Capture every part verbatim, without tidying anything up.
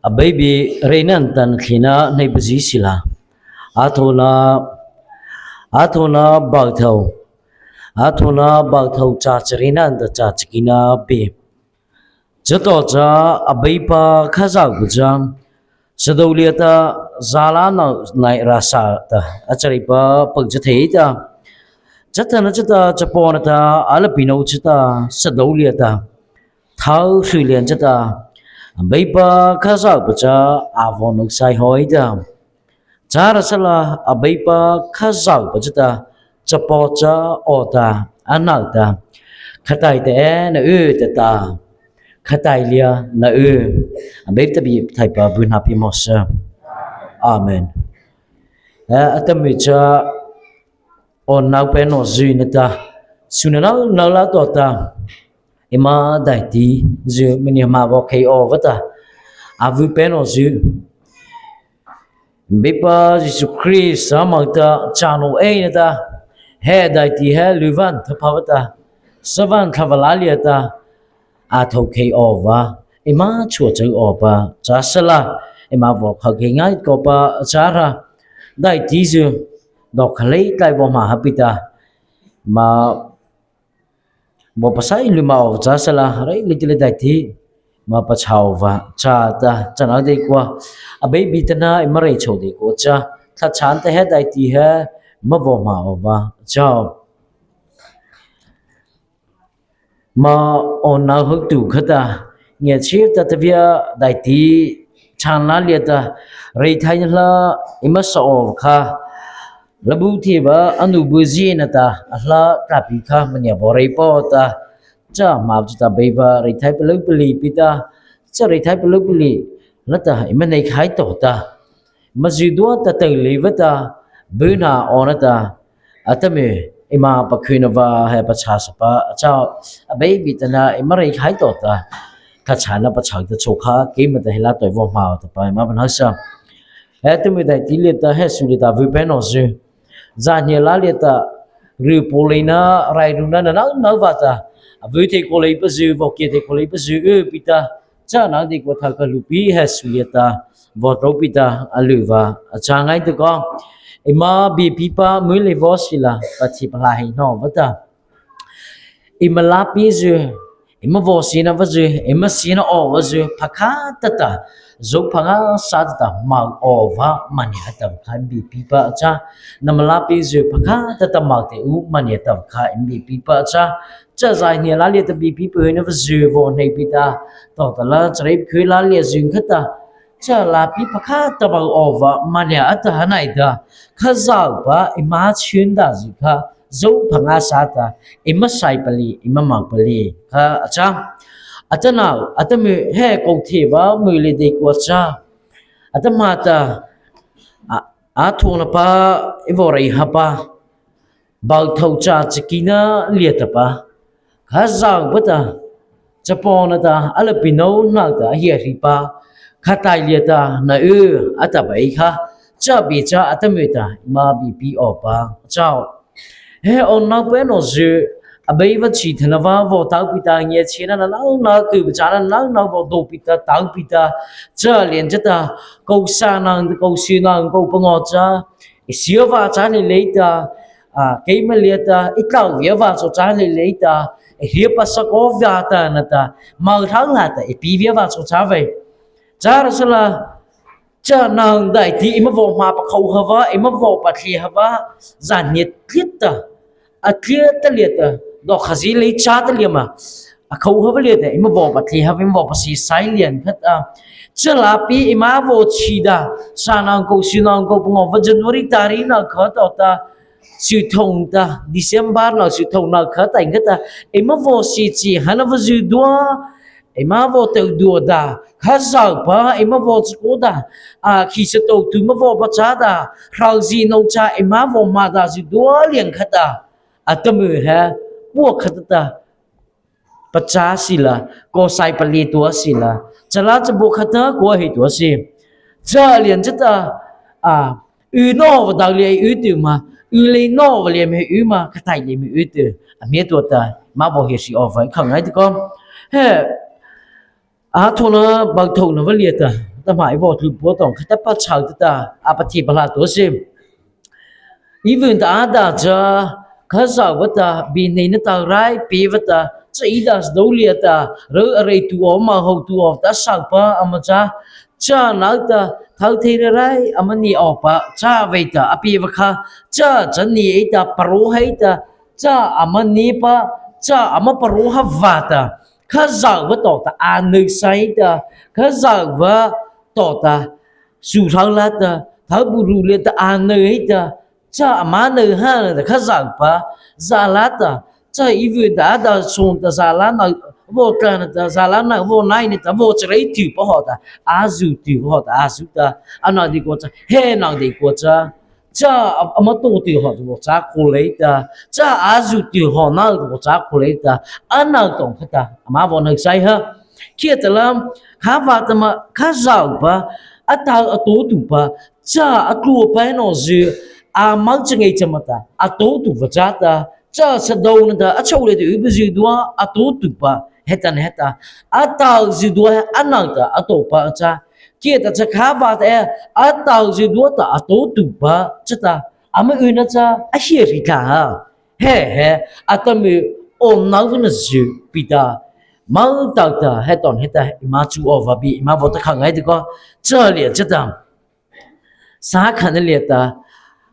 Abeipa reina nata nathlie na hneipazy sila, athôhna, athôhna baothôh, athôhna baothôh, châ charie nata châ chakina bie. Chatawhcha Abeipa Khazohpa cha sadô liata zâlâ nonai râh sa ta, a chareipa pôh cha thei ta, chatanachata chapaw nata a lapinô chata sadô liata thao hry liana chata Abeipa Khazohpa cha a vaw nô sai haw ei ta. Châhrasala Abeipa Khazohpa chata chapaw cha aw ta, a nao ta, Khataih ta e na y, tah ta. Khataih liana y. Abeipa ta bie pathaihpa byhnâ pie mawh sy. Amen. Eh, atahmâ cha awnanopa nawzy nata, su nano nano la tawhta, eima daihtizy maniah ma vaw khei awpa ta, a vypa nawzy, Beipa Zisu Krista moh ta châ naw ei nata, he daihti he luhvâna thaphapa ta, savâna thapha la liata a thao khei awpa, eima chhuah chho awpa châ sala, eima vaw khao khei ngaita kawpa châ hra. Daihtizy dawh kha lei tlai vaw hmâ ha pi ta, eima vaw pasai lymâ awpa châ sala, rei lei ti lei daihti eima pachâ awpa châ ta, chana deikua, Abeipa ta na eima rei chhôh deikua cha, thlahchhâna ta he daihti he eima vaw hmâ awpa châ. Eima awnano hawhtu khata, ngiachhiena ta tavia daihti chhâna liata, reithaina la eima sa awpa kha, labu thiehpa a nuhpazy nata a hla tlâpi kha maniah vaw reipa ta, cha ma chata Beipa reithai palôh pali pi ta, cha reithai palôh pali nata eima hnei khai tawhta, eima zydua ta tao leipa ta, byhnâ awnanopa ta, atahmâ eima pakhyna vâ he pachâsapa châ. Abeipa ta na eima rei khai tawhta, thlahchhâna pachâ ta chhôh kha, keima ta he la tawhta vaw hmâ awpa ta eima pahnosa. He atahmâ daihti liata he su liata vypa nawzy, zâ hnia la liata, ryhpa leina, rairuna nano nano vâta, a vy thei khao leipazy, vaw kiah thei khao leipazy y pi ta, chana deikua thokha hluhpi he su liata vaw tlô pi ta, a lypa a châ ngaita kaw. Eima biepipa moleina vaw sila, pathipalôh hei nawpa ta, eima lâpizy, eima vaw siena awpazy, eima siena awpazy, pakha tah ta, zo pakha sa tah ta, moh awpa maniah a tah kha biepipa châ. Nama lâpizy pakha tah ta moh teh u maniah a tah kha biepipa châ. Cha zâ hnia la liata biepipa hei nawpazy vaw hnei pi ta, tawhta la chareih khei la liata zy khata, cha lâpi pakha tah moh awpa maniah a tah ha nai ta, Khazohpa eima chhyendazy kha, zo pakha sa ta, eima sai pali, eima moh pali kha a châ. Atanoh, atahmâ he kô thiehpa moleina deikua cha, atahmâ ta, a, athôhnapa ei vaw rei hapa, baothôh châ chakina liata pa, Khazohpa ta, chapaw nata a lapinô nao ta a hiahripa, Khataih liata na y, a tahpa ei kha, cha bie cha atahmâ ta eima biepi awpa châ. He awnanopa nawzy, Abeipa chhihthana vâ vaw tao pi ta, ngiachhiena nano nano, kyhpachâna nano nano vaw do pi ta, tao pi ta, cha liana chata, kô sâh nata kô syno nata kô pangawh cha, ei sie vâ châ lei lei ta, a, keima liata ei tlao via vâ chô châ lei lei ta, ei hria pasa kaw via ta nata, moh hro la ta ei pie via vâ chô châ vei. Châhrasala, cha nano daihti eima vaw hmâ pakho hapa, eima vaw pathlie hapa, zâ hnia tliata, a tliata liata, dawh kha zy lei châ ta liata ma, a kho hapa liata eima vaw pathlie hapa, eima vaw pasie sai liana khata, cha lâpi eima vaw chhi ta, sâh nata kô syno nata kô pangawh vâ January tarih nata khata ta, sythôh ta, December nata sythôh nata khata ei khata, eima vaw sie chi hana vâ zydua, eima vaw tao dua ta, Khazohpa eima vaw chakaoh ta, a, khih sa to tu eima vaw pachâ ta, hrozie no cha eima vaw hmâ ta zydua liana khata, atahmâ he, pua khata ta, pachâ sila, kô sai pali tua sila, chala chabua khata kô hei tua si. Cha liana chata, a, y nawpa dao liata y tu ma, y lei nawpa liata y ma, Khataih liata y tu, a hmia tua ta, eima vaw hiahri awpa khao ngaita kaw. He, A thôhna bâ thôhna vâ liata, tahmâ ei vaw tlyh pua tawh khata pachâ ta ta, a pathipalôh to si. Ei vaw ta a tah cha, Khazohpa ta, bie hneina ta rai pie vâta, cha ei tah sadô liata, râh a rei tuh aw, ma hao tuh aw ta a sawpa ama châ, cha nata, thao thei rai rai ama nie awpa, cha vei ta a pie vâ kha, cha cha nie ei ta, parao hei ta, cha ama niepa, cha ama parao ha vâta, Khazohpa tawhta a nyu sai ta, Khazohpa tawhta su thao la ta, thao bu ru liata a nyu hei ta, cha ama nyu ha ta Khazohpa za la ta, cha ei vaw ta a tah sawna ta za la na, vaw tla na ta za la na, vaw nai na ta, vaw charei tyhpa hawhta, a zu tyhpa hawhta, a zu ta, a nyu deikua cha, he nyu deikua cha, cha a, ama tao tyh hawhta vaw châ khao lei ta, cha a zu tyh hawhna ta vaw châ khao lei ta, a nyu tawh khata, ama vaw nyu sai ha. Khiahta la, kha vâta ma, Khazohpa, a tao a tao tuh pa, cha a tlua pa no zy, ama cha ngei cha ma ta, a tao tuh vâ châ ta, cha sadô na ta, a chô liata y pa zydua, a tao tuh pa, heta na heta, a tao zydua he a nyu ta, a tao pa a châ, Khiahta cha kha vâta e, a tao zydua ta a tao tuh pa, chata, ama yna cha a hiahri tla ha. He he, atahmâ, awnanopa na zy pi ta, ma tao ta, he tawh heta, eima chu awpa bie, eima vaw ta kha ngaita kaw, cha liata chata. Sakhana liata,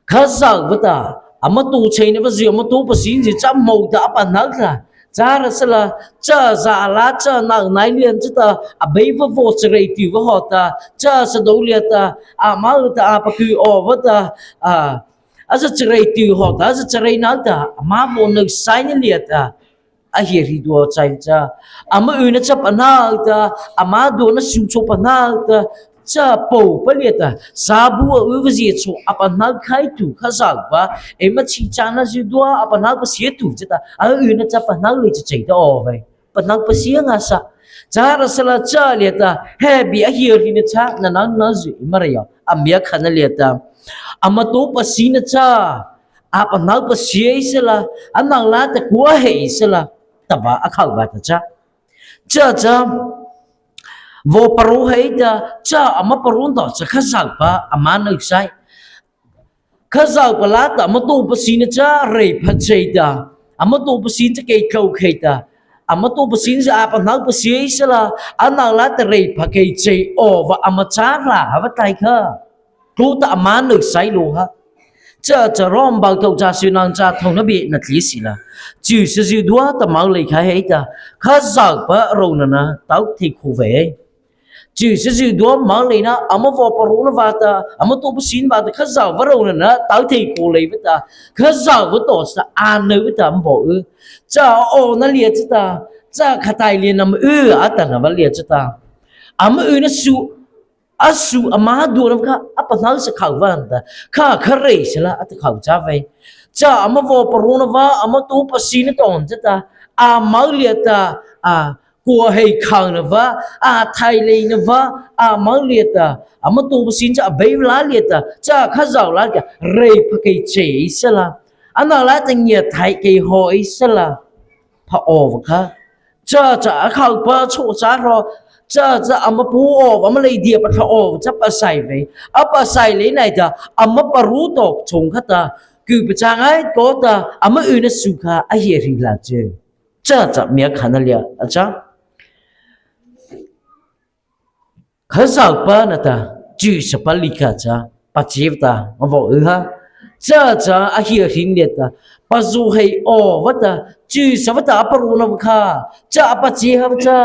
Khazohpa ta, ama tao cheina pa zy, ama tao pasie zy cha hmô ta a pahno ta, châhrasala, cha za la, cha nyu nai liata chata, a bei pa vaw charei tyhpa hawhta, cha sadô liata, ama ta a pakhu awpa ta, a, a za charei tyh hawhta, a za charei na ta, ama vaw nyu sai na liata, a hiahri tua chai cha, ama yna cha pahno ta, ama dua na su chô pahno ta, cha pôhpa liata, sa bu a y pa zy chô a pahno khai tuh Khazohpa, eima chi châna zydua a pahno pasie tuh chata, a yna cha pahno lei cha chei ta aw vei. Pahno pasie ngâsâ. Châhrasala cha liata, he bie a hiahri na cha, na nyu na zy eima rei aw. A miakhana liata, ama tao pasie na cha, a pahno pasie ei sala, a nyu la ta kua hei ei sala, tahpa a khoh vâta cha. Cha cha, vaw parao hei ta, cha ama parao tawh cha Khazohpa, ama nyu sai. Khazohpa la ta ama tao pasie na cha reipha chei ta, ama tao pasie cha kei tlô khei ta, ama tao pasie cha a pahno pasie ei sala, a nyu la ta reipha kei chei awpa ama châ la ha vâ tlai kha. Tlao ta ama nyu sai lo ha. Cha cha Rom bâ thôh cha syno cha thôhna bie na tlie sila. Chyhsa zydua ta moleikha hei ta, Khazohpa rônahna tao thei khao vei. Chyhsa zydua moleina ama vaw parao na vâta, ama tao pasie vâta Khazohpa rônahna tao thei khao lei vâta, Khazohpa tawhta a nyu vâta ama vaw y. Cha a awna liata chata, cha khatai liana ama y a tah na vâ liata chata, ama yna su, a su ama dua na kha a pahno sa khao vâ ta, kha kha rei sala a ta khao cha vei. Cha ama vaw parao na vâ, ama tao pasie na tawh chata, a mo liata, a kua hei khao na vâ, a thai lei na vâ, a mo liata, ama tao pasie cha a bei la liata, cha Khazoh la liata, reipha kei chei ei sala, a nyu la ta ngiah thai kei haw ei sala, pha awpa kha. Cha cha a khopa chô cha ro, cha cha ama pu awpa, ama lei dia patha awpa cha pasai vei. A pasai lei nai ta, ama parao tawh chhao kha ta, ku pachâ ngai kaw ta, ama yna su kha a hiahri la chei. Cha cha miakhana liata a châ. Khazohpa nata, chyhsapa likha cha, pachâ ta, ama vaw y ha. Cha cha a hiahri liata, pazaw hei awpa ta, chyhsa vâta a parao na vâ kha, cha a pachâ ha vâ cha,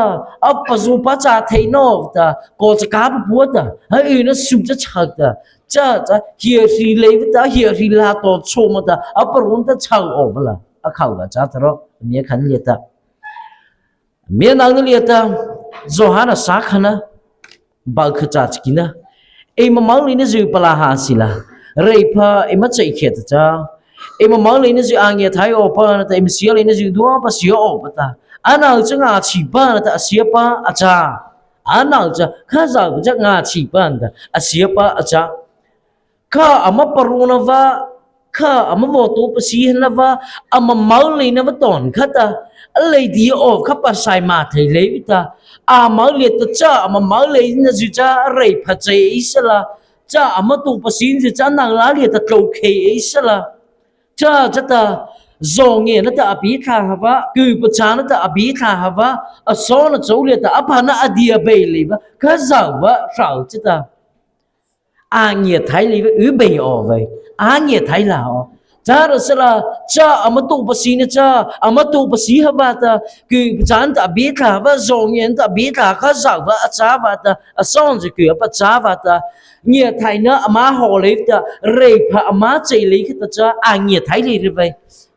a pazaw pa cha thei nawpa ta, kaw cha kha pa pua ta, a yna su cha chho ta, cha cha hiahri lei vâta, hiahri la tawh chhao ma ta, a parao ta chho awpa la, a khao la cha ta ro, miakhana liata. Mianona liata, Zawhana sakhana, bâ kha cha chakina. Eima moleina zy palâ ha sila. Reipha eima chei khiahta cha. Eima moleina zy a ngiah thai awpa nata, eima sia leina zy dua pasia awpa ta. Ano cha ngâchhihpa nata a siapa a châ. Ano cha Khazohpa cha ngâchhihpa nata a siapa a châ. Kha ama parao na vâ, kha ama vaw tao pasie na vâ, ama moleina vâ tawh kha ta, a leidia awpa kha pasai ma thei leipa ta, âmo liata cha ama moleinazy cha reipha chei ei sala, cha ama tao pasie zy cha ano lâ liata tlôkhei ei sala, cha chata, zawngiahna ta a bi thlâh hapa, kyhpachâna ta a bi thlâh hapa, a sawna chô liata a phana a dia bei leipa Khazohpa hro chata, a ngiahthai leipa y bei aw vei, a ngiahthai la aw. Châhrasala, cha ama tao pasiena cha, ama tao pasie hapa ta, kyhpachâna ta a bi thlâh hapa, zawngiahna ta a bi thlâh, Khazohpa a châ vâta, a sawzy kyh a pachâ vâta, ngiahthaina ama haw leipa ta, reipha ama chei lei khata cha a ngiahthai lei rei vei.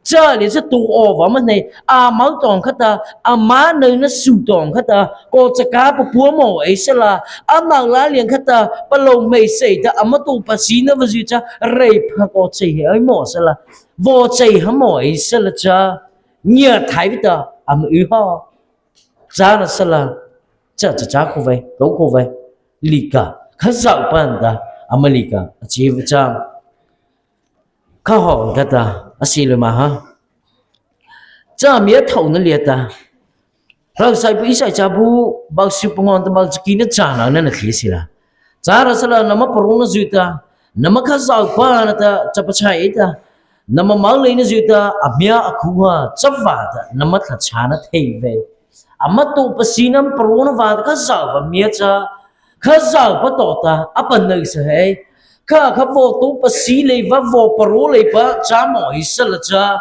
Cha liata cha tao awpa ama hnei, âmo tawh khata, ama nona su tawh khata, kaw chakâ papua mawh ei sala, ano lâ liana khata palôh hmeiseih ta ama tao pasiena vaw zy cha reipha kaw chei ei mawh sala, vaw chei ha mawh ei sala cha, ngiahthaipa ta ama y haw. Châhrasala, cha cha cha khao vei, tlô khao vei, likah, Khazohpa nata ama likah a chhihpa cha, kha hawhta a sie lymâ ha. Cha miathôhna liata, Hroh Isaia bu Isaia cha bu, bu sypangawh ta bu chaki na châ nona na thei sila. Châhrasala nama paraonazy ta, nama Khazohpa nata cha pachhai ei ta, nama moleinazy ta a hmia a khu ha, chavâta nama thlahchhâna thei vei. Ama tao pasiena paraona vâta Khazohpa hmia cha, Khazohpa tawhta a pahnosa hei. Kha kha vaw tao pasie leipa, vaw parao leipa châ mawh ei sala cha,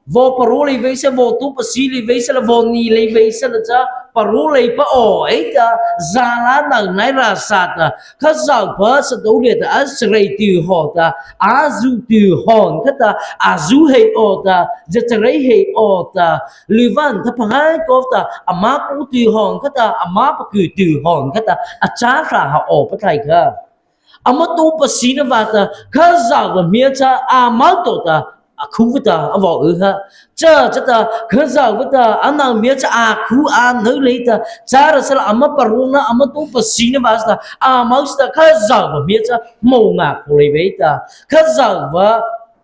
vaw parao lei vei sala, vaw tao pasie lei vei sala, vaw nie lei vei sala cha, parao leipa aw ei ta, zâlâ nano nai râh sa ta, Khazohpa sadô liata a charei tyh haw ta, a zu tyh haw khata, a zu hei aw ta, za charei hei aw ta, luvan ta phangai kaw ta, ama ku tyh haw khata, ama paku tyh haw khata, a châ hra ha awpa tlai kha. Ama tao pasiena vâta Khazohpa hmia cha âmo tawhta a khu vâta a vaw y ha. Cha chata Khazohpa ta ano hmia cha a khu a nô lei ta, châhrasala ama paraona, ama tao pasiena vâta, âmo chata Khazohpa hmia cha hmô ngâ khao lei vei ta, Khazohpa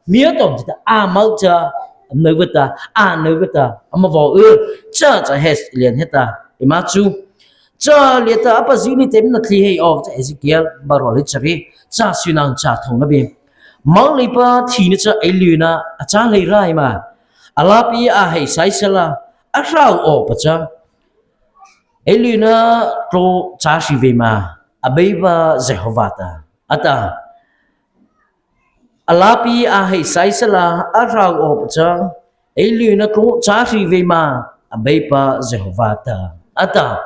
hmia tawh chata âmo cha a nô vâta, a nô vâta ama vaw y. Cha cha he liana heta, eima chu, cha liata a pazi lei teh na thei hei aw cha, Ezekiel bu râh lei chariet, cha syno cha thôhna bie. Moleipa thina cha ei lyna a châ lei rai ma? A lâpi a heihsai sala, a hro awpa cha, ei lyna tlao châ hri vei ma, Abeipa Zehôvâh ta, a tah. A lâpi a heihsai sala, a hro awpa cha, ei lyna tlao châ hri vei ma, Abeipa Zehôvâh ta, a tah.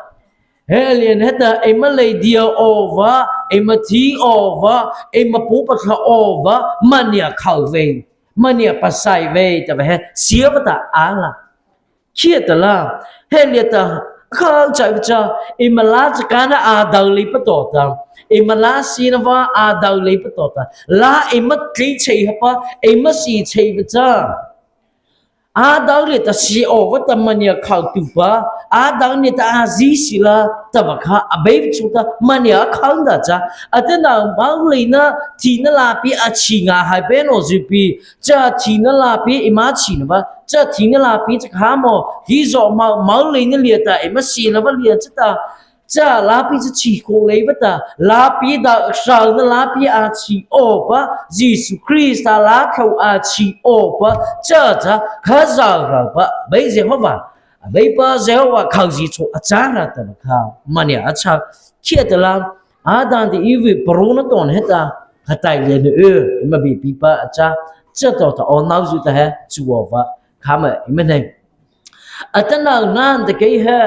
He liana heta eima leidia awpa, eima thi awpa, eima pôh pathla awpa maniah khao vei, maniah pasai vei tahpa he sia vâta a la. Khiahtala, he liata, khâ chaipa cha, eima lâ chakâna a do leipa tawhta, eima lâ siena vâ a do leipa tawhta, lâ eima tlei chei hapa, eima sie cheipa cha, a do liata sie awpa ta maniah khao tuhpa, a do liata a zie sila tahpa kha Abeipa chôta maniah a khao ta cha, atanoh moleina thina lâpi a chhi ngâ hai pi nawzy pi, cha thina lâpi eima chhihna vâ, cha thina lâpi cha khamo, hi zaw mo, moleina liata eima siena vâ liana chata, cha lâpi cha chhi khao lei vâta, lâpi do, hrona lâpi a chhi awpa, Zisu Krista lâ khao a chhi awpa, cha cha, Khazohpa, Bei Zehôvâh, Abeipa Zehôvâh khozie chhao a châ hra tahpa kha maniah a châ. Khiahtala, Adam nata Ivi paraona tawhna heta, khatai liana y, eima biepipa a châ, cha tawhta awnanozy ta he chu awpa, khâ ma eima hnei. Atanoh nâ nata kei he,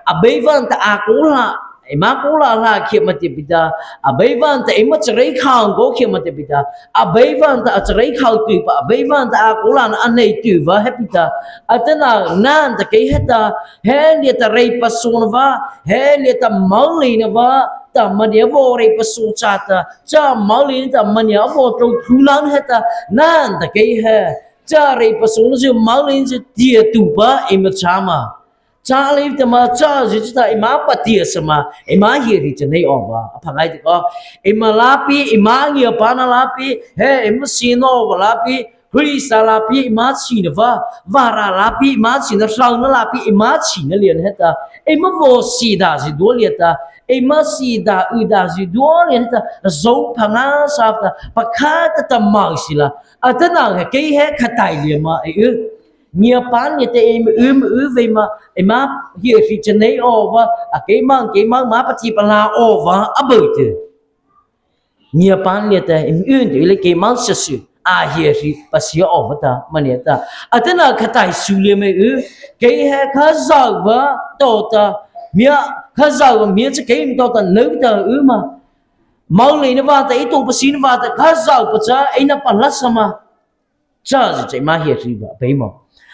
Abeipa nata a kawla, eima kawla la khiah ma tah pi ta, Abeipa nata eima charei khao kaw khiah ma tah pi ta, Abeipa nata a charei khao tuhpa, Abeipa nata a kawlana a nei tuhpa he pi ta, atanoh nâ nata kei heta, he liata reipasaona vâ, he liata moleina vâ, ta maniah a vaw reipasaoh chata, cha moleina ta maniah a vaw tlô thunona heta, nâ nata kei he, cha reipasaonazy moleinazy tiatuhpa eima châ ma? Châ lei ta ma, chazy chata eima patiasa ma, eima hiahri rei cha nei awpa, a pha ngaita kaw. Eima lâpi, eima ngiapâna lâpi, he eima siena awpa lâpi, Krista lâpi eima china vâ, vârâh lâpi eima china, hrona lâpi eima china liana heta, eima vaw sie ta zydua liata, eima sie ta y ta zydua liana heta, zawpi ngâsâ ta, pakha ta ta moh sila. Atanoh he kei he khataih liata ma ei y. Ngiapâna liata eima y ma y vei ma, eima hiahri chanei awpa, a keima keima ma pathipalôh awpa a byuh teh. Ngiapâna liata eima y teh ei lei keima sasyh, a hiahri pasia awpa ta, mania ta. Atanoh khataih su liata ma ei y, kei he Khazohpa tawhta, miah, Khazohpa miah cha keima tawhta nyu ta y ma. Moleina vâta, ei tao pasina vâta, Khazohpa cha eina palâsa ma. Chazy cha eima hiahri vei ma.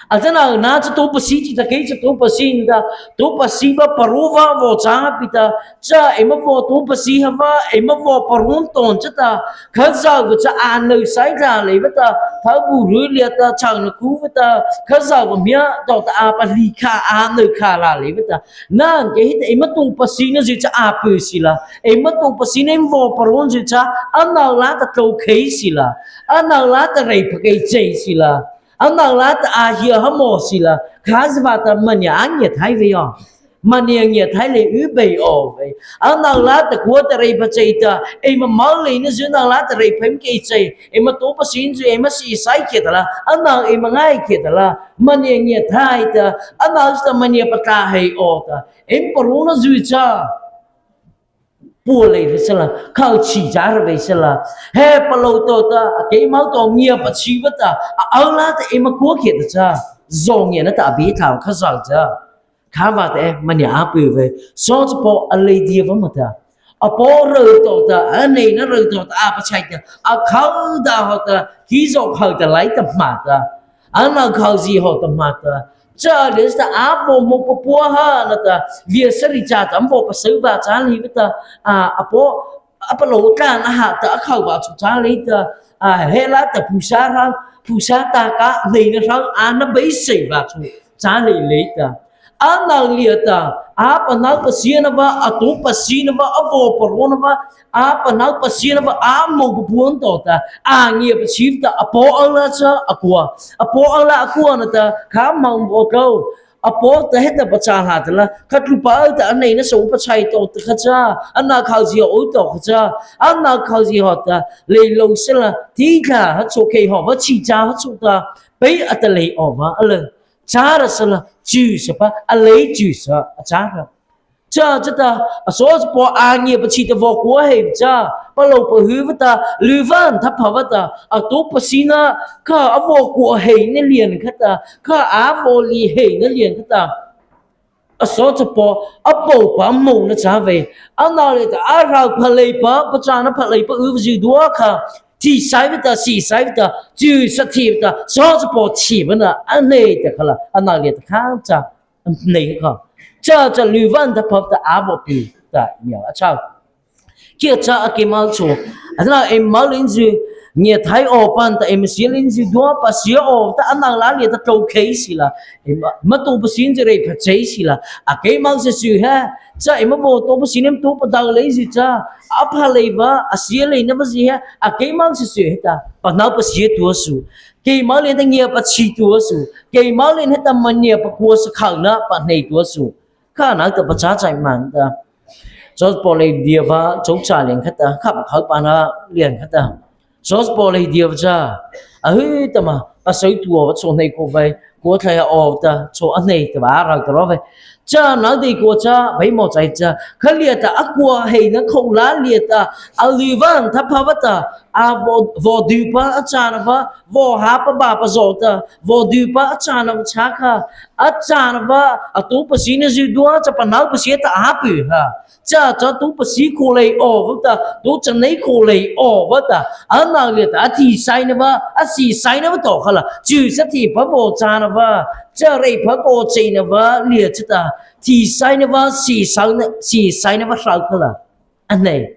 Atanoh na cha tao pasi chi ta kei cha tao pasi ta, tao pasi pa parao pa vaw châ pi ta, cha eima vaw tao pasi ha pa, eima vaw parao tawhna chata, Khazohpa cha a nyu sai ta leipa ta, thabu ru liata, châna ku pa ta, Khazohpa miah tawhta a palie kha, a nyu kha la leipa ta, na kei heta eima tao pasina zy cha a pua sila, eima tao pasina eima vaw parao zy cha, ano lâta tlôkhei sila, ano lâta reipha kei chei sila, ano lâta a hia ha maw sila, khazia vâta mania a ngiahthai vei aw. Mania ngiahthai lei y bei aw vei. Ano lâta kua ta reipha chei ta, eima moleina zy ano lâta reipha eima kei chei, eima tao pasina zy eima sie sai khiah ta la, ano eima ngai khiah ta la, mania ngiahthai ta, ano zy ta mania patlâh hei aw ta, eima paraona zy cha pua lei vei sala, khao chi châ ra vei sala. He palôh tawhta, a keima tawhta ngiapâ chi vâta, a o lâta eima kua khiah ta cha, zawngiahna ta a bi tha Khazoh cha, kha vâta e mania a pua vei. Sawchapaw a lei dia va ma ta, a paw ru tawhta, a hneina ru tawhta a pachhai ta, a khao ta hawhta, khizaw khao ta lai ta ma ta, ano khao zy hawhta ma ta, cha liata a vaw mo papua ha na ta, viasari châta ama vaw pasyu vâ châ leipa ta, a, a paw, a palôh tlâna hata a khao vâ chu châ lei ta, a he lâta phusa rang, phusa ta ka hneina rang a na beisei vâ chu châ lei lei ta. Ano liata, a panao pasiana pa, a tao pasiana pa, a vaw paraona pa, a panao pasiana pa, a mo papua tawhta, a ngiapâ chi ta, a paw o la cha a kua, a paw o la a kua na ta, kha mo vaw tlô. A paw ta heta pachâ ha ta la, kha tlupa o ta a hneina so pachhai tawhta kha cha, ano khao zy o tawhta kha cha, ano khao zy hawhta, lei lo sala, thi tla ha cho khei haw pa chi cha ha cho ta, pei a ta lei awpa a la. Châ ra sala, chu sa pa, a lei chu sa, a châ ra. Cha chata, a sawchapaw a ngiapâ chi ta vaw kua hei cha, palôh pahy vâta, luvan thapha vâta, a tao pasina, kha a vaw kua heina liana khata, kha a vaw lie heina liana khata, a sawchapaw, a paw pa mo na châ vei. Ano liata, a rao phaleipa, pachâna phaleipa y zydua kha, thi sai vâta, sie sai vâta, chu sa thi vâta, sawchapaw thi vâna, a hnei ta kha la, ano liata kha cha, a hnei kha. Cha cha luvan thapha ta a vaw pi ta, ngiah a châ. Kei cha a keima cho. Atanoh eima moleina zy, ngiahthai awpa ta eima sie leina zydua pasia awpa ta ano lâ liata tlôkhei sila. Eima, eima tao pasina zy reipha chei sila. A keima sasyh he. Cha eima vaw tao pasina eima tao padao lei zy cha, a phaleipa, a sie leina pa zy he. A keima sasyh heta, panao pasia tua su. Keima liata ngiapâ chi tua su. Keima liata heta mania pakua sa khao na pahnei tua su. Kha nata pachâ chai ma ta. Sawchapaw lei dia pa, chô cha liana khata, kha pakha pa na liana khata, sawchapaw lei dia pa cha, a hy ta ma, a sawchapaw tua pa chô hnei ko vei, kua thlai awpa ta, chô a hnei ta pa a rao ta ro vei. Cha nata kua cha, bai mo chai cha, kha liata a kua heina khao lâ liata, a luvan thapha vâta, a vaw, vaw dupa a châna pa, vaw ha pa ba pa zaw ta, vaw dupa a châna pa châ kha, a châna pa, a tao pasina zydua, cha panao pasia ta a pi ha. Cha cha tao pasi khao lei awpa ta, tao chanei khao lei awpa ta, ano liata a thi saina pa, a sie saina pa tawh kha la, chu sa thi pa vaw châna pa, cha reipha kaw cheina pa liata chata, thi saina pa, sie saina, sie saina pa hrao kha la. A hnei.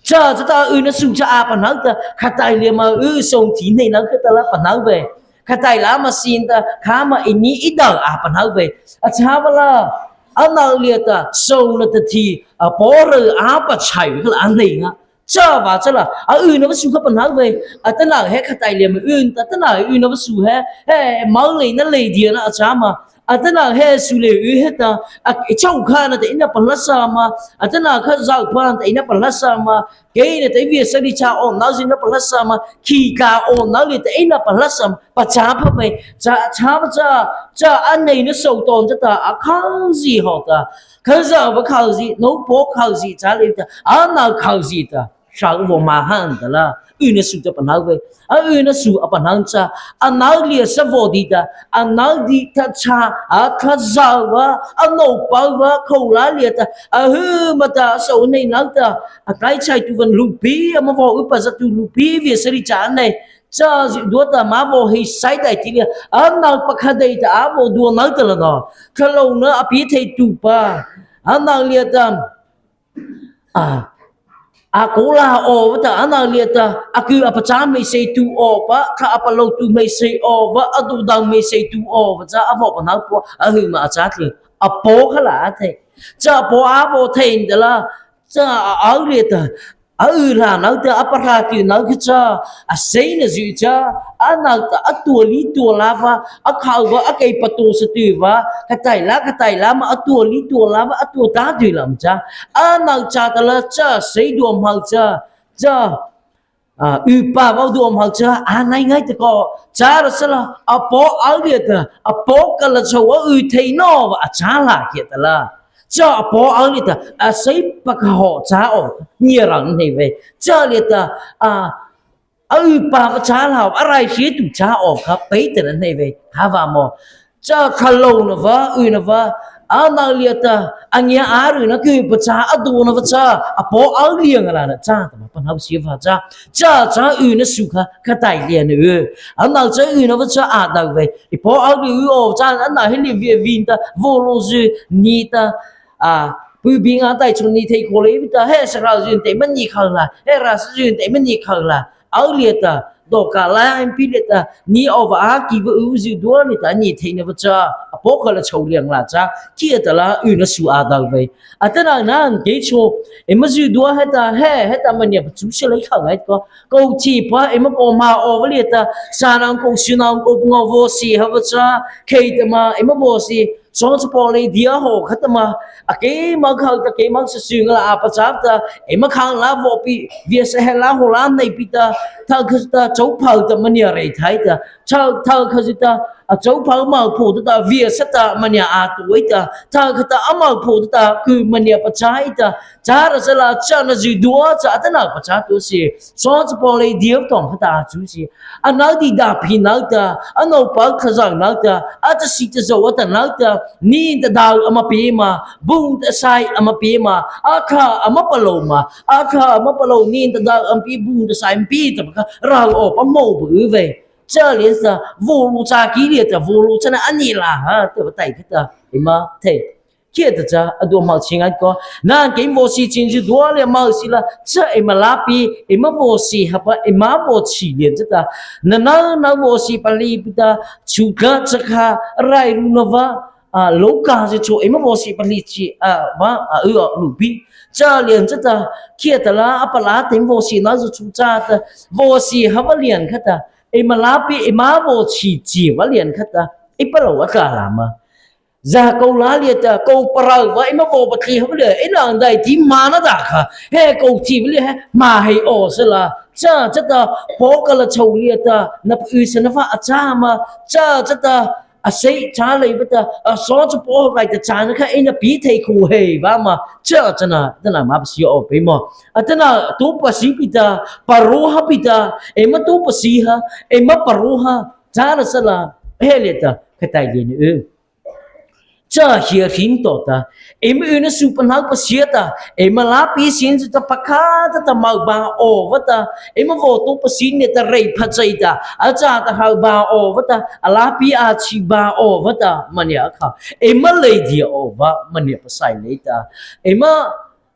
Cha chata y na su cha a panao ta, khatai lia ma y sawng thi hnei na khata la panao vei. Khatai la ma sie ta, kha ma ini i dao a panao vei. A châ pa la, ano liata, sawng na ta thi, a paw ru a pachhai kha la a hnei nga. Chavâta la, a yna vâ su kha pahno vei. Atanoh he khataih liana y ta, atanoh yna vâ su he, he, moleina leidiana a châ ma. Atanoh he su lei y heta, a, chhôhkha nata eina palâsa ma. Atanoh kha zaopa nata eina palâsa ma. Kei nata viasa liata awnanozy eina palâsa ma. Khihta awnano liata eina palâsa ma. Pachâ pha vei. Cha, cha, cha, cha, a neina sôh tawhna chata, a khozie hawhta. Khazohpa khozie, nôpaw khozie, châ lei ta, ano khozie ta, hro vaw ma ha ta la, yna su ta pahno vei, a yna su a pahno cha, ano liata sa vaw di ta, ano di ta cha, a khazohpa, a nôpaw pa, khô la liata, a hmô ta, sôh nei no ta, a tlai chaituhpa luhpi, ama vaw ypa zatuhpa luhpi, viasa liata a nei, cha zydua ta ama vaw hei sai daihti liata, ano pakha dei ta a vaw dua no ta la no, khalona a pie theituhpa, ano liata, a, a kô la awpa ta, ano liata, a ku a pachâ hmeiseihtuhpa awpa, kha a palôhtuh hmeiseih awpa, a dodang hmeiseihtuhpa awpa, cha a vaw pahno pua, a hmô a châ tlyh, a paw kha la a thei, cha a paw a vaw thei ta la, cha a ao liata, a y la no ta, a pahrâ tyh no kha cha, a seina zy cha, ano ta, a tua li tua la va, a khao va, a kei patua sa tyh va, khataih la, khataih la ma, a tua li tua la va, a tua ta tyh la ma cha, ano cha ta la cha, sei dua hmo cha, cha, a, ypa va dua hmo cha, a nai ngai ta kaw, châhrasala, a paw ao liata, a paw kha la chhôh a y thei nawpa a châ la khiahta la. Cha a paw ao liata, a sei pakha hawh châ aw, ngiarang hnei vei. Cha liata, a, a ypa va châ la, a raihriatuhpa châ aw kha, pei ta na hnei vei, ha va maw. Cha khalona va, yna va, ano liata, a ngia a ryuna ku pachâ a dona va cha, a paw ao liana la na cha, ta ma pahno sie va cha, cha cha yna su kha, khataih liana y. Ano cha yna va cha a dao vei, ei paw ao lia y aw cha, ano he lia via vin ta, vaw lo zy, ni ta, a, pu bi nga tai chun ni thei ko le ta, he sa rao zy te ma ni khao la, he ra sa zy te ma ni khao la, ao liata, dawka la, em pi liata, ni awpa a ki va y zydua ni ta, ni theina va cha, a paw kha la chhôh liana la cha, khiahta la, yna su a dao vei. Atanoh na kei chhao, eima zydua heta, he, heta mania pachu sie lei khao ngai kaw, kô thipa, eima kô ma awpa liata, sa nô kô, su nô kô, pangawh vaw sie ha va cha, khei ta ma, eima vaw sie, sawchapaw leidia hawh kha ta ma, a keima khao ta, keima sa su nga la a pachâ ta, eima khang la vaw pi, viasa he la haw la nei pi ta, thokha ta, chô pho ta mania reithai ta, thokha zy ta, a chô pho mo pho ta ta, viasa ta mania a tuah ei ta, thokha ta a mo pho ta ta, ku mania pachâ ei ta, châhrasala cha na zydua cha atanoh pachâ tua sie, sawchapaw leidia tawh kha ta a chu sie, ano di da pi no ta, a nôpaw kha zao no ta, a ta si ta zo a ta no ta, ni ta dao ama pi ma, bung ta sai ama pi ma, a kha ama palôh ma, a kha ama palôh ni ta dao ama pi bung ta sai ama pi ta kha, rao awpa mo bu vei. Cha liana sa, vaw lo cha ki liata, vaw lo cha na a ni la ha, ta va tai kha ta, eima thei. Khiahta cha, a dua hmo chi ngai kaw, na kei vaw sie chi zydua lia mo sie la, cha eima la pi, eima vaw sie hapa, eima vaw chi liana cha ta, na nô, nô vaw sie pali pi ta, chu ka cha kha, rai ru na va, a, lo ka zy chu, eima vaw sie pali chi, a, va, a, y a, luhpi. Cha liana cha ta, khiahta la, a pala te vaw sie na zy chu cha ta, vaw sie hapa liana kha ta, eima la pi, eima vaw chi chi va liana kha ta, ei palôh a tla la ma. Za kô la liata, kô parao va, eima vaw pathi hapa lia, eina daihti ma na da kha, he kô thi va lia, he ma hei aw sala, cha cha ta, paw kha la chhôh liata, na pu sa na va a châ ma, cha cha ta, a sei cha lei va ta, a sawchapaw hawh lai ta cha na kha, eina pi thei kho hei va ma, cha cha na, ta na ma pasie aw pei maw. Atanoh, to pasie pi ta, paro ha pi ta, eima to pasie ha, eima paro ha, châhrasala, he liata, khataih liana y. Cha hia hring to ta, eima yna su pahno pasie ta, eima la pi sin zu ta pakha ta ta mo ba aw va ta, eima vaw to pasie ne ta rei pha chai ta, a cha ta hao ba aw va ta, a la pi a chi ba aw va ta, mania kha, eima leidia aw va, mania pasai lei ta, eima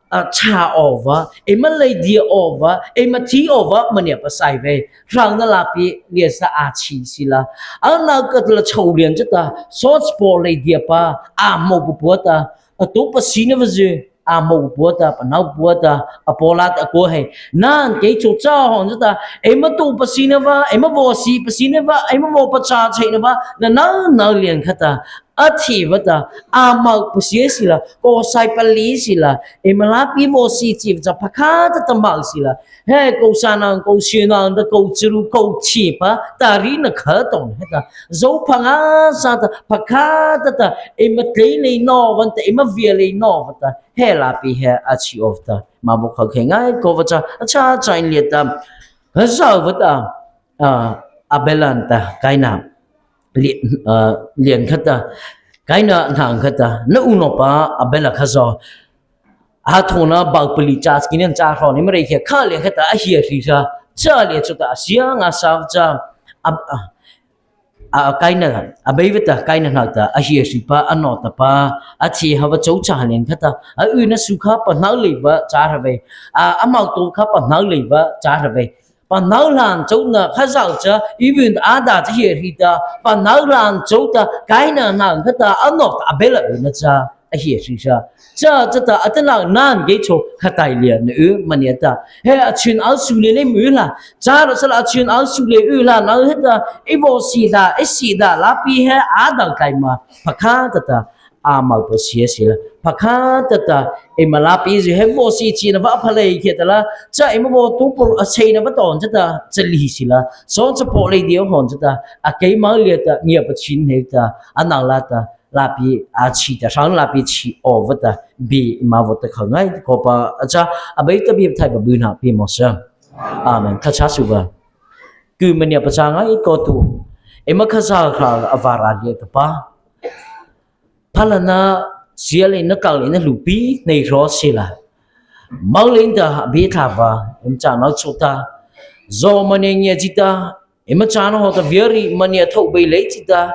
a, cha aw va, eima leidia aw va, eima thi aw va, mania pasai vei. Hrona la pi, liasa a chi sila. A nô kha la chhôh liana cha ta, sawchapaw leidia pa, a mo pu pua ta, a to pasie na va zy. a mo pua ta, panao pua ta, a pua la ta ko he. Nan kei cho cha hon cha ta, eima to pasi na va, eima vaw si pasi na va, eima vaw pachâ chei na va, na nau nau lian kha ta, a thi va ta, a mo pasi si la, ko sai pali si la, eima lapi vaw si chi va cha pakha ta ta mo si la. He ko sa nang, ko si nang, ta ko chiru, ko chi pa, ta ri na kha tong he ta. Zo pha nga sa ta, pakha ta ta, eima tlei lei no, van ta, eima via lei no, va ta. He lapi he a chi of ta. Ma bo kha khe ngai ko va cha, a cha cha in lia ta. Ha sa va ta. A, Abel an ta, Kaina. Li, a, lian kha ta. Kaina nang kha ta. Na u no pa, Abel a kha zo. A thona bau pali cha, skin an cha hro ni ma rei khe kha lian kha ta, a hia hri sa. Cha lia chu ta, a sia nga sa cha. A, a, A, Kaina, a bei va ta, Kaina hna ta, a hia hri pa, a no ta pa, a thi ha va cho cha lian kha ta, a u na su kha pa nau lei va cha hra ve, a, a mau to kha pa nau lei va cha hra ve. Pa nau lan cho na kha zau cha, i vun a da cha hia hri ta, pa nau lan cho ta, Kaina hna kha ta, a no ta, a bei la u na cha. A hia hri sa. Cha, cha ta, a ta nau nan gei cho kha tai lia na u, mania ta. He a chun au su le le mu la. Cha ra sa la a chun au su le u la, na he ta, i vaw si da, i si da, lapi he a dau tai ma. Pakha ta ta, a mau pa sia si la. Pakha ta ta, eima lapi zi he vaw si chi na va pha lei khe ta la. Cha eima vaw tu pur a chei na va ton cha ta, cha li si la. So cha po lei dio hon cha ta, a kei mau lia ta, ngia pa chin he ta, a nau la ta. Lapi a chi ta, hrang lapi chi o va ta, bi ma va ta kha ngai, ko pa a cha, a bei ta bi thai ba bu na pi mo sa. Amen. Kha cha su va. Ku mania pa cha ngai ko tu. Eima kha za kha a va ra lia ta pa. Pha la na, sia le na kau le na lu pi, nei hro si la. Mau le ta, bi tha va, em cha nau cho ta. Zo mania ngia chi ta, Eima cha na ho ta viari mania tho bei lei chi ta.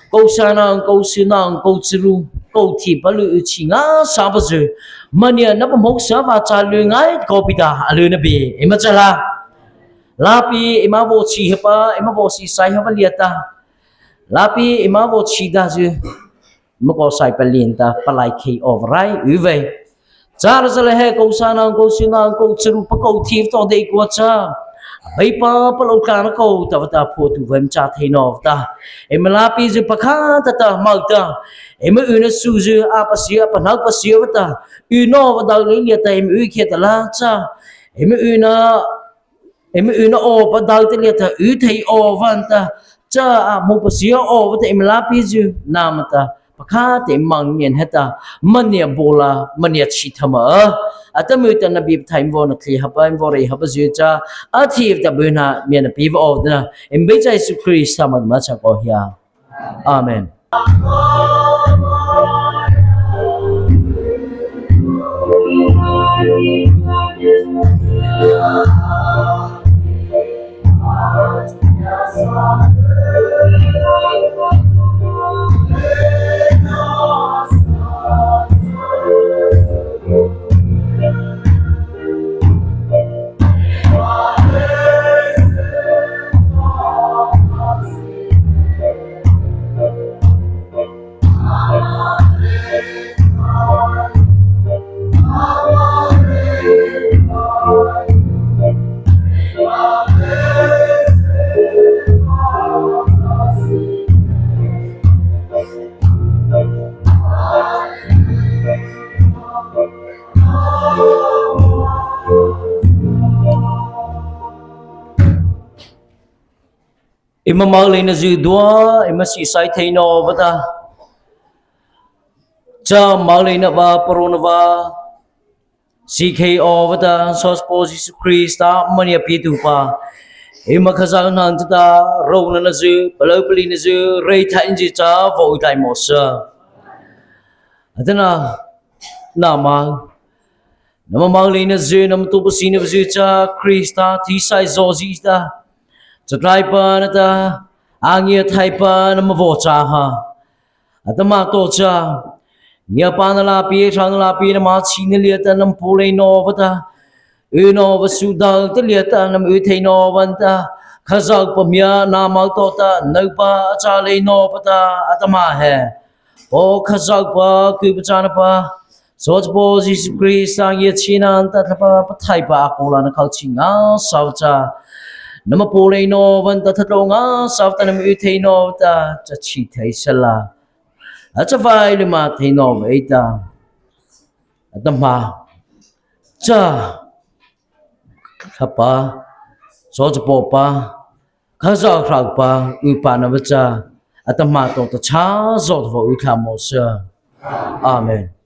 Ko sa nang, ko su nang, ko chiru, ko thi pa lu u chi nga sa pa zu. Mania na pa mok sa va cha lu ngai ko pi ta, a lu na bi. Eima cha la. Lapi, eima vaw chi he pa, eima vaw si sai ha va lia ta. Lapi, eima vaw chi da zu. Ma ko sai pa lin ta, palai khei o rai, u vei. Cha ra sa le he, ko sa nang, ko su nang, ko chiru pa ko thi to dei ko cha. Bei pa, pa lo ka na ko, ta va ta pho tu vem cha thei no ta. Eima lapi zu pa kha ta ta, mau ta. Eima u na su zu, a pa sia, pa nau pa sia va ta. U no va dau le lia ta, eima u khia ta la cha. Eima u na Eima u na o pa dau te lia ta, u thei o van ta, cha a mo pa sia o va ta eima lapi zu, na ma ta, pa kha te mang nian he ta, mania bo la, mania chi tha ma. A ta mu ta na bi thai mo na thli ha pa, mo rei ha pa zu cha, a thi ta bu na, mia na pi va o na, em bei cha Yesu Krista ma ma cha ko hia. Amen. Eima moleina zy dua, eima siesai thei nawpa ta, cha moleina vâ, parao nawpa, siekhei awpa ta, Sawchapaw Zisu Krista maniah pietuhpa, eima Khazohpa hnohta ta, rônahna zy, palôh palihna zy, reithaizy cha vaw y tlai mawh sih. Atanoh, nama, nama moleina zy, nama tao pasinapa zy cha Krista thisaih zawhzi ta, chatlaipa nata, a ngiahthaipa nama vaw châ ha. Atahmâ to cha, ngiapâna lâpi, hrona lâpi nama chhihna liata nama pualeina awpa ta, y nawpa suhdona liata nama y thei nawpa ta, Khazohpa hmia nama to ta, nôpa a châ lei nawpa ta, atahmâ he, Paw Khazohpa kyhpachâna pa, Sawchapaw Zisu Krista ngiachhiena nata Thlahpa Pathaihpa a kô lâna khochhi ngaita cha, nama pôh lei nawpa ta thatlô ngaita ta nama y thei nawpa ta chachhi thei sala, a chavai lymâ thei nawpa ei ta. Atahmâ cha Thlahpa, Sawchapawpa, Khazohpa, Unawhpa nata cha atahmâ tawhta chhâzaw ta vaw y thlâh mawh sy. Amen.